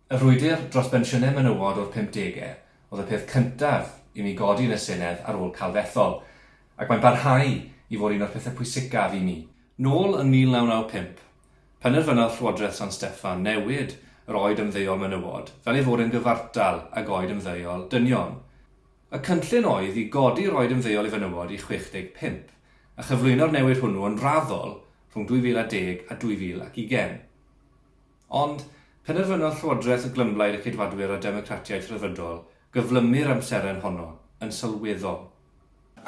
Y frwydr dros bensiynau menywod o'r pumdegau oedd y peth cyntaf i mi godi yn y Senedd ar ôl cael fy ethol, ac mae'n parhau i fod un o'r pethau pwysicaf i mi. Nôl yn 1995, penderfynodd Llywodraeth San Steffan newid yr oed ymddeol menywod fel ei fod yn gyfartal ag oed ymddeol dynion. Y cynllun oedd i godi'r oed ymddeol i fenywod i 65, a chyflwyno'r newid hwnnw yn raddol rhwng 2010 a 2020. Ond, penderfynodd Llywodraeth y Glymblaid y Ceidwadwyr a'r Democratiaid Rhyddfrydol gyflymu'r amseren honno yn sylweddol.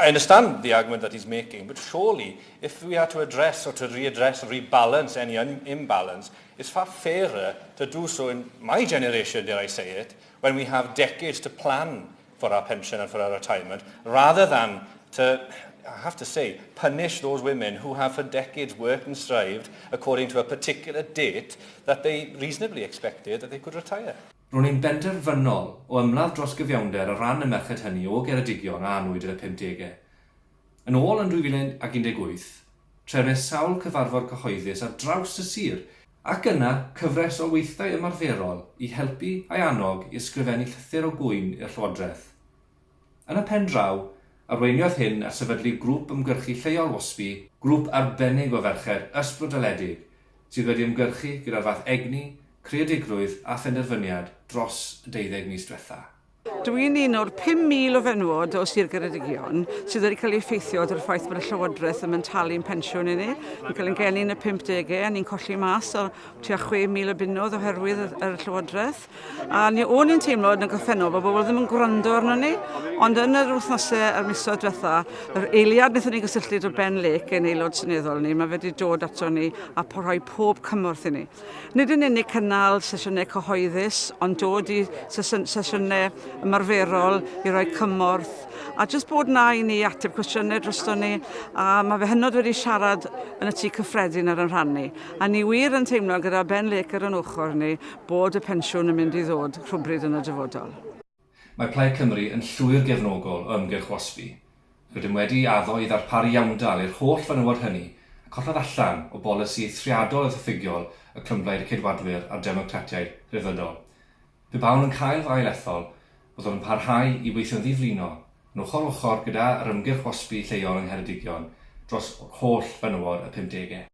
I understand the argument that he's making, but surely if we are to address or to readdress or rebalance any imbalance, it's far fairer to do so in my generation, dare I say it, when we have decades to plan for our pension and for our retirement, rather than to, I have to say, punish those women who have for decades worked and strived according to a particular date that they reasonably expected that they could retire. Ro'n i'n benderfynol o ymladd dros gyfiawnder ar ran y merched hynny o Geredigion a anwyd yn y pumdegau. Yn ôl yn 2018, trefnais sawl cyfarfod cyhoeddus ar draws y sir, ac yna cyfres o weithdai ymarferol i helpu a'i annog i ysgrifennu llythyr o gŵyn i'r Llywodraeth. Yn y pen draw, arweiniodd hyn at sefydlu grŵp ymgyrchu lleol WASPI, grŵp arbennig o ferched ysbrydoledig sydd wedi ymgyrchu gyda'r fath egni, creadigrwydd a phenderfyniad dros y deuddeg mis dwetha. Dw i'n un o'r 5,000 o fenywod o Sir Geredigion sydd wedi cael ei effeithio drwy'r ffaith bod y Llywodraeth ddim yn talu'n pensiwn i ni. Ni'n cael ein geni yn y 50au a ni'n colli mas o tua 6,000 o bunnoedd oherwydd y, yr Llywodraeth. A ni, o'n i'n teimlo yn y gorffennol bod bobl ddim yn gwrando arno ni, ond yn yr wythnosau a'r misoedd diwetha, yr eiliad wnaethon ni gysylltu drwy Ben Lake, ein aelod seneddol ni, mae fe wedi dod ato ni a rhoi pob cymorth i ni. Nid yn unig cynnal sesiynau cyhoeddus, ond dod i sesiynau ymarferol i roi cymorth a jyst bod na i ni ateb cwestiynau drosto ni a mae fe hynod wedi siarad yn y tŷ cyffredin ar yn rhan ni. A ni wir yn teimlo gyda Ben Lake ar yn ochr ni bod y pensiwn yn mynd i ddod rhywbryd yn y dyfodol. Mae Plaid Cymru yn llwyr gefnogol o ymgyrch WASPI. Rydym wedi addo i ddarparu iawndal i'r holl fenywod hynny a collodd allan o bolisi eithriadol a ddiffygiol y Clymblaid y Ceidwadwyr a'r Democratiaid Rhyddfrydol. Pe bawn yn cael fy ail-ethol, byddwn yn parhau i weithio'n ddi-flino yn ochr ochr gyda yr ymgyrch WASPI lleol yng Ngheredigion dros holl fenywod y pumdegau.